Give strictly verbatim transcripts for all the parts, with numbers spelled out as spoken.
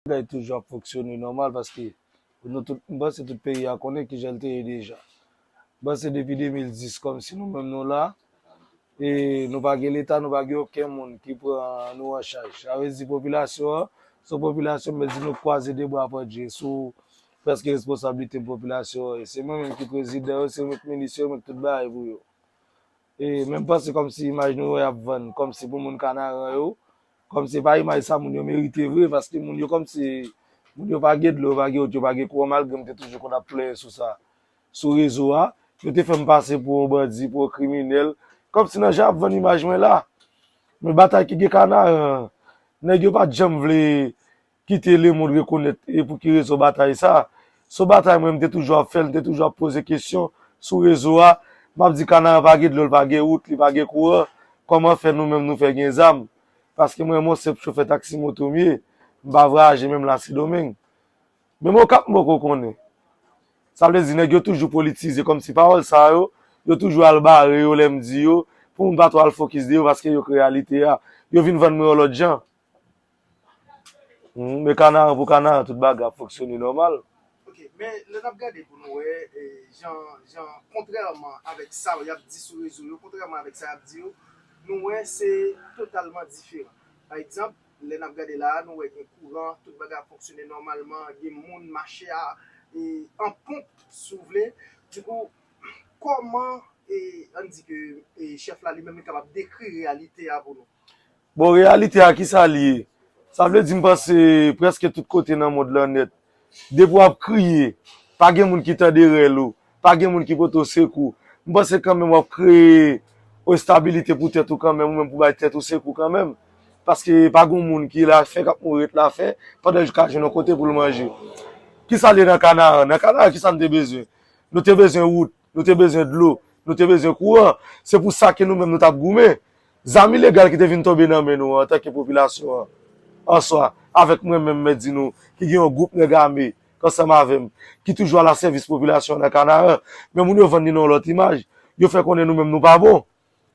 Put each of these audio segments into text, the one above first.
Bagay toujou ap fonksyone nòmal paske nou tout, m panse tout peyi a konnen kijan l te ye deja. M panse depi de mil dis kòmsi nou menm nou la, e nou pa gen Leta, nou pa gen okenn moun ki pran nou an chaj. Sa vle di popilasyon an, se yon popilasyon, m di nou kwaze de bra pran je sou prèske responsablite popilasyon an. E se mwen menm ki prezidan yo, se mwen k minis yo, mwen k tout bagay pou yo. E menm panse kòmsi imaj nou yo y ap vann, kòmsi pou moun Kanaran yo, kòmsi pa imaj sa moun yo merite vre, paske moun yo kòmsi, moun yo pa gen dlo, yo pa gen wout, yo pa gen kouran, malgre m te toujou konn ap plenyen sou sa sou rezo a. Yo te fè m pase pou yon bandi, pou yon kriminèl, kòmsi nan jan y ap vann imaj mwen la. Men batay ki gen Kanaran, nèg yo pa t janm vle kite lemonn rekonèt e pou ki rezon batay sa. Se yon batay mwen, m te toujou ap fè l, m te toujou ap poze kesyon sou rezo a. M ap di Kanaran pa gen dlo, l pa gen wout, li pa gen kouran. Kòman fè nou menm nou fè gen zam? Paske mwen, mwen senp chofè taksi moto m ye. M pa vwayaje menm la Sendomeng. Menm Okap m poko konnen. Sa vle di nèg yo toujou politize kòmsi pawòl sa yo, yo toujou al bare yo lè m di yo, pou moun pa twò al fokis de yo paske yo k reyalite a. Yo vin vann mwen yon lòt jan. Hmm, men Kanaran pou Kanaran, tout bagay ap fonksyone nòmal. Ok, men lè n ap gade pou nou wè, e, jan, jan, kontrèman avèk sa y ap di sou rezo yo, kontrèman avèk sa y ap di yo, nou wè se totalman diferan. Pa egzanp, lè n ap gade la a, nou wè gen kouran, tout bagay ap fonksyone nòmalman, gen moun mache a, e, an ponp, si w vle. Dikou, kòman, e, ann di ke, e, chèf la li menm li kapab dekri reyalite a pou nou? Bon, reyalite a, kisa l ye? Sa vle di, m panse prèske tout kote nan mond lan nèt, depi w ap kriye, pa gen moun ki tande rèl ou, pa gen moun ki pote w sekou. M panse kanmenm w ap kreye estabilite pou tèt ou kanmenm, ou menm pou bay tèt ou sekou kanmenm. Paske pa gen moun ki lafen, k ap mouri ret lafen, pandan l ka jwenn yon kote pou l manje. Kisa l ye nan Kanaran? Nan Kanaran, kisa n te bezwen? Nou te bezwen wout, nou te bezwen dlo, nou te bezwen kouran. Se pou sa ke nou menm nou t ap goumen. Zam ilegal ki te vin tonbe nan men nou an, antanke popilasyon an, an swa, avèk mwen menm, mèt di nou, ki gen yon gwoup nèg ame, k ansanm avè m, ki toujou al a sèvis popilasyon an nan Kanaran, men moun yo vann li nan yon lòt imaj. Yo fè konnen nou menm nou pa bon.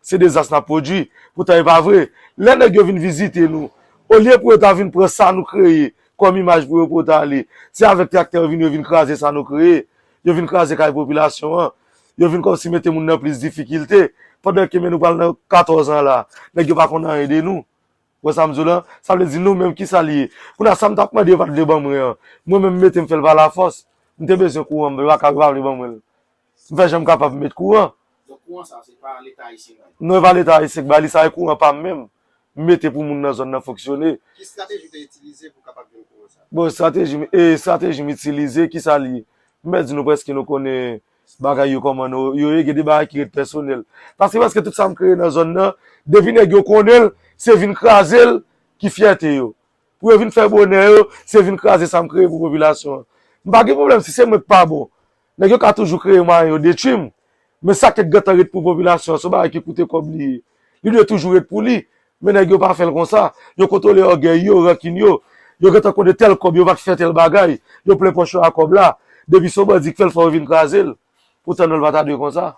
Se dezas n ap pwodui. Poutan e pa vre. Lè nèg yo vin vizite nou, olye pou yo ta vin pran sa nou kreye kòm imaj pou yo pote ale, se avèk traktè yo vin, yo vin kraze sa nou kreye. Yo vin kraze kay popilasyon an. Yo vin kòmsi mete moun nan plis difikilte. Pandan ke men nou pral nan katòz an la, nèg yo pa konn anyen de nou. Wè sa m di w lan? Sa vle di nou menm kisa l ye? Kounye a sa m t ap mande yo pa t vle ban mwen an. Mwen menm m mete m fè l pa lafòs. M te bezwen kouran m, yo pa ka, yo pa vle ban mwen l. M fè jan m kapab m met kouran. Donk kouran sa, se pa Leta ayisyen bay? Non, e pa Leta ayisyen k bay li, sa e kouran pa m menm. M mete pou moun nan zòn nan fonksyone. Ki estrateji w te itilize pou w kapab jwenn kouran sa? Bon, estrateji m, e, estrateji m itilize, kisa l ye? M mèt di nou prèske nou konnen bagay yo kòman nou, yo ye, gen de bagay ki ret pèsonèl. Paske, paske tout sa m kreye nan zòn nan, depi nèg yo konnen l, se vin kraze l ki fyète yo. Pou yo vin fè bonè yo, se vin kraze sa m kreye pou popilasyon an. M pa gen pwoblèm si se mwen k pa bon. Nèg yo ka toujou kreye mwayen yo detwi m. Men sa k gentan ret pou popilasyon an, se yon bagay ki koute kòb li ye. Li dwe toujou ret pou li. Men nèg yo pa fè l konsa. Yo kontwole ògèy yo, rankin yo. Yo gentan konnen tèl kòb yo pa t fè tèl bagay. Yo plen pòch yo a kòb la. Depi se yon bandi k fè l, fò yo vin kraze l. Poutan non, l pa ta dwe konsa.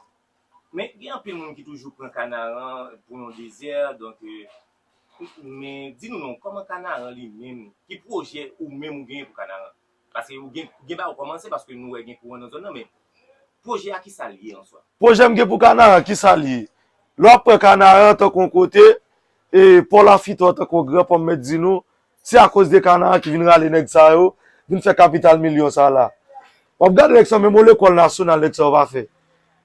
Men gen anpil moun ki toujou pran Kanaran pou yon dezè, donk, e, men di nou non, kòman Kanaran li menm, ki pwojè ou menm ou genyen pou Kanaran? Paske ou gen, gen bagay ou kòmanse, paske nou wè gen kouran nan zòn nan, men pwojè a kisa l ye an swa? Pwojè m gen pou Kanaran, kisa l ye? Lè w ap pran Kanaran tankou yon kote, e, pò Lafitò tankou yon gran pò, m mèt di nou, se akoz de Kanaran ki vin rale nèg sa yo, vin fè kapital milyon sa la. W ap gade nèg sa yo, menm yon lekòl nasyonal nèg sa yo pa fè.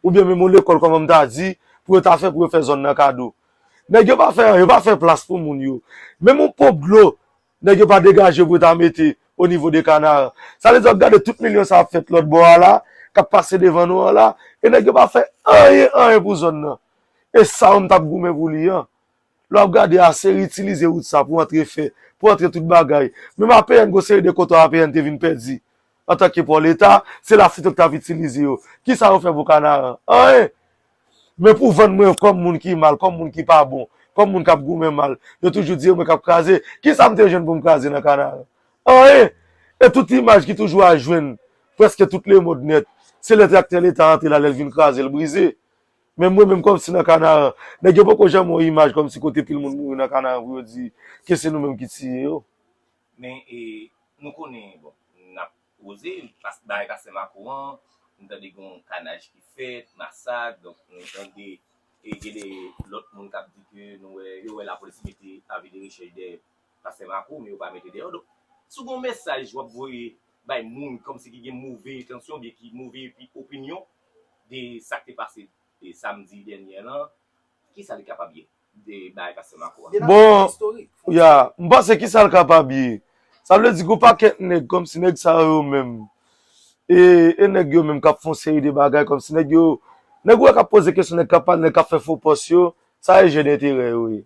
Oubyen menm yon lekòl, kòman m ta di, pou yo ta fè, pou yo fè zòn nan kado. Nèg yo pa fè anyen, yo pa fè plas pou moun yo. Menm yon ponp dlo, nèg yo pa degaje pou yo ta mete o nivo de Kanaran. Sa vle di w ap gade tout milyon sa ap fèt lòt bò a la, k ap pase devan nou an la, e nèg yo pa fè anyen, anyen pou zòn nan. E sa yo m t ap goumen pou li an. Lè w ap gade a, se itilize wout sa pou antre fè, pou antre tout bagay. Menm A P N, gon seri de kote A P N te vin pèdi. Antanke pò Leta, se Lafitò k t ap itilize yo. Kisa yo fè pou Kanaran? Anyen! Men pou vann mwen kòm moun ki mal, kòm moun ki pa bon, kòm moun k ap goumen mal, yo toujou di e mwen k ap kraze. Kisa m te jwenn pou m kraze nan Kanaran? Anyen! E tout imaj ki toujou al jwenn prèske tout lemonn nèt, se lè traktè Leta antre la, lè l vin kraze, l brize. Men mwen menm kòmsi nan Kanaran, nèg yo poko janm wè yon imaj kòmsi kote pil moun mouri nan Kanaran pou yo di ke se nou menm ki tiye yo. Men, e, Bagay Pastè Mako an, nou tande gen yon kanaj ki fèt, masak, donk nou tande e gen de lòt moun k ap di ke nou wè, yo wè lapolis mete avi de rechèch dèyè Pastè Mako, men yo pa mete dèyè. Donk, si w gen yon mesaj w ap voye bay moun kòmsi ki gen move entansyon oubyen ki move epi opinyon de sa k te pase e samdi dènye lan, ki sa li kapab ye de bagay Pastè Mako a? Bon, ya, m panse ki sa l kapab ye. Sa vle di gen yon pakèt nèg kòmsi nèg sa yo menm. E, e nèg yo menm k ap fè yon seri de bagay kòmsi nèg yo, nèg ou wè k ap poze kesyon, nèg k ap pale, nèg k ap fè fo pòs yo, sa e jè denterè yo ye.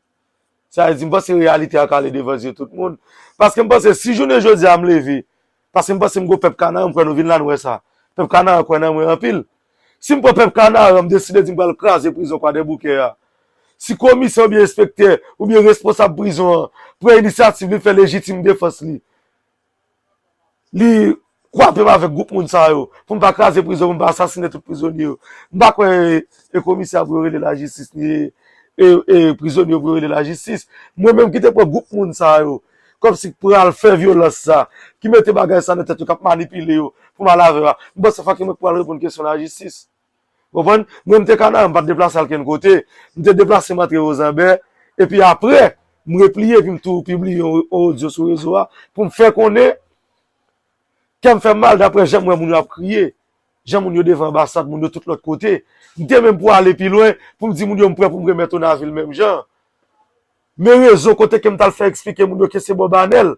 Sa vle di, m panse reyalite a ka ale devan zye tout moun. Paske m panse si jounen jodi a m leve, paske m panse m gon pèp Kanaran, m kwè nou vin la, nou wè sa. Pèp Kanaran kwè nan mwen anpil. Si m pran pèp Kanaran, m deside di m pral kraze prizon Kwadèboukè a, si komisè oubyen enspektè oubyen responsab prizon an pran inisyativ li fè lejitim defans li, li kwape m avèk gwoup moun sa yo, pou m pa kraze prizon, pou m pa asasinen tout prizonye yo. M pa kwè e komisè a pou yo rele lajistis, ni e, e prizonye yo pou yo rele lajistis. Mwen menm ki te pran gwoup moun sa yo, kòmsi pral fè vyolans sa, ki mete bagay sa nan tèt yo, k ap manipile yo, pou m al avè yo a, m panse fòk e mwen k pral reponn kesyon lajistis. Konprann? Mwen, m te Kanaran, m pa t deplase al kenn kote. M te deplase m antre Wozanbè. Epi apre, m repliye, epi m tou pibliye yon, yon odyo sou rezo a, pou m fè konnen kè m fè m mal daprè jan m wè moun yo ap kriye, jan moun yo devan anbasad, moun yo tout lòt kote. M te menm pou ale pi lwen, pou m di moun yo m prè pou m remèt Onavil menm jan. Men rezon kote ke m t al fè eksplike moun yo ke se Bob Anèl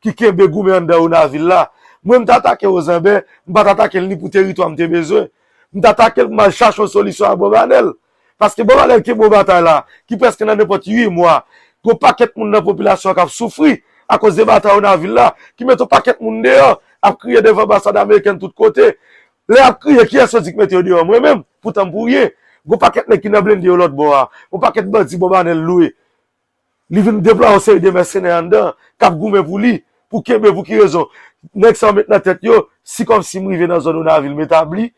ki kenbe goumen anndan Onavil la. Mwen, m t atake Wozanbè, m pa t atake l ni pou teritwa m te bezwen. M t atake l pou m al chache yon solisyon a Bob Anèl. Paske Bob Anèl kenbe yon batay la, ki prèske nan nenpòt uit mwa. Gon pakèt moun nan popilasyon an k ap soufri akoz de batay Onavil la, ki mete yon pakèt moun deyò, ap kriye devan anbasad amerikèn tout kote. Lè y ap kriye, kiyès yo di k mete yo deyò? Mwen menm, poutan m pou ryen. Gon pakèt nèg ki nan blende yo lòt bò a. Yon pakèt bandi Bob Anèl lwe. Li vin deplwaye yon seri de mèsenè anndan, k ap goumen pou li. Pou kenbe, pou ki rezon? Nèg sa yo met nan tèt yo, si kòmsi m rive nan zòn Onavil, m etabli,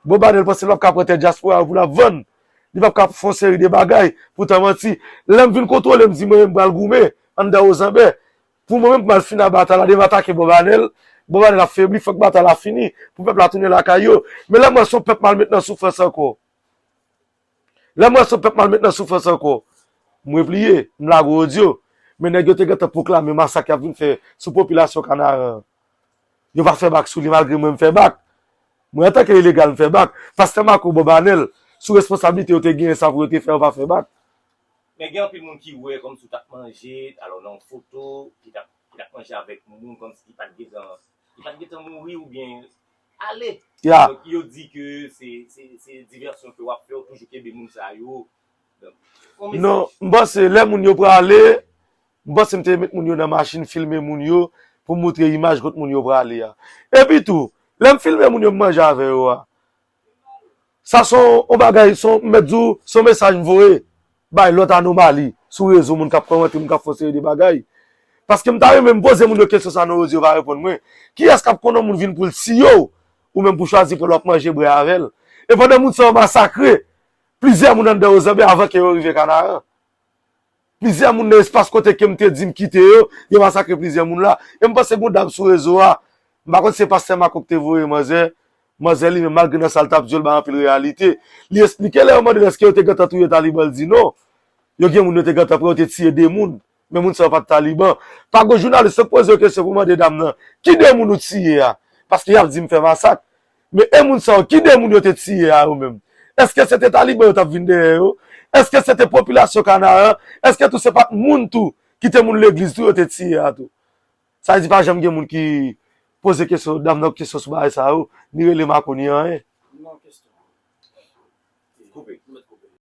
Bob Anèl panse l p ap ka pran tè dyaspora yo pou l ap vann. Li p ap ka fè yon seri de bagay. Poutan manti. Lè m vin kontwole, m di mwen menm m pral goumen anndan Wozanbè. Pou mwen menm, pou m al fini ak batay la, depi m atake Bob Anèl, Bob Anèl ap febli, fòk batay la fini, pou pèp la tounen lakay yo. Men lè m wè se yon pèp m al met nan soufrans ankò. Lè m wè se yon pèp m al met nan soufrans ankò, m repliye, m lage yon odyo. Men nèg yo te gentan pwoklame masak y ap vin fè sou popilasyon Kanaran an. Yo pa fè bak sou li, malgre mwen m fè bak. Mwen, antanke ilegal, m fè bak. Pastè Mako, Bob Anèl, sou responsablite yo te genyen sa pou yo te fè, yo pa fè bak. Men gen anpil moun ki wè kòmsi w t ap manje, alò nan yon foto, ki t ap, ki t ap manje avèk moun kòmsi ki pa t gentan, ki pa t gentan mouri oubyen ale. Ya. Donk, yo di ke se, se, se divèsyon ke w ap fè, w toujou kenbe moun sa yo. Donk, yon Non, mesaj. M panse lè moun yo prale, m panse m te met moun yo nan machin, filme moun yo, pou m montre imaj kot moun yo prale a. Epi tou, lè m filme moun yo, m manje avè yo a. Sa se yon, yon bagay, se yon, m mèt di w, se yon mesaj m voye bay lòt anomali sou rezo, moun k ap kòmante, moun k ap fè yon seri de bagay. Paske m ta renmen m poze moun yo kesyon sa nan rezo, yo pa reponn mwen. Kiyès k ap konnen yon moun vin pou l tiye w, ou menm pou chwazi pran l w ap manje bwè avè l? E pandan moun sa yo masakre plizyè moun anndan Wozanbè avan ke yo rive Kanaran. Plizyè moun nan espas kote ke m te di m kite yo, yo masakre plizyè moun la. E m panse gon dam sou rezo a, m pa konn si se pastè Mako ki te voye manzè, manzè li menm malgre nan sa l t ap di yo, l bay anpil reyalite. Li esplike lè yo mande l èske yo te gentan touye taliban, l di non. Yo gen moun yo te gentan pran, yo te tiye de moun. Men moun sa yo pa t taliban. Pa gon jounalis yo k poze yo kesyon pou mande dam nan, ki de moun ou tiye a? Paske y ap di m fè masak. Men e moun sa yo, ki de moun yo te tiye a yo menm? Èske se te taliban yo t ap vin dèyè yo? Èske se te popilasyon Kanaran? Èske tou se pa t moun tou ki te moun legliz tou yo te tiye a tou? Sa vle di pa janm gen moun ki poze kesyon, dam nan kesyon sou bagay sa yo, ni rele Mako ni anyen. Non, kesyon.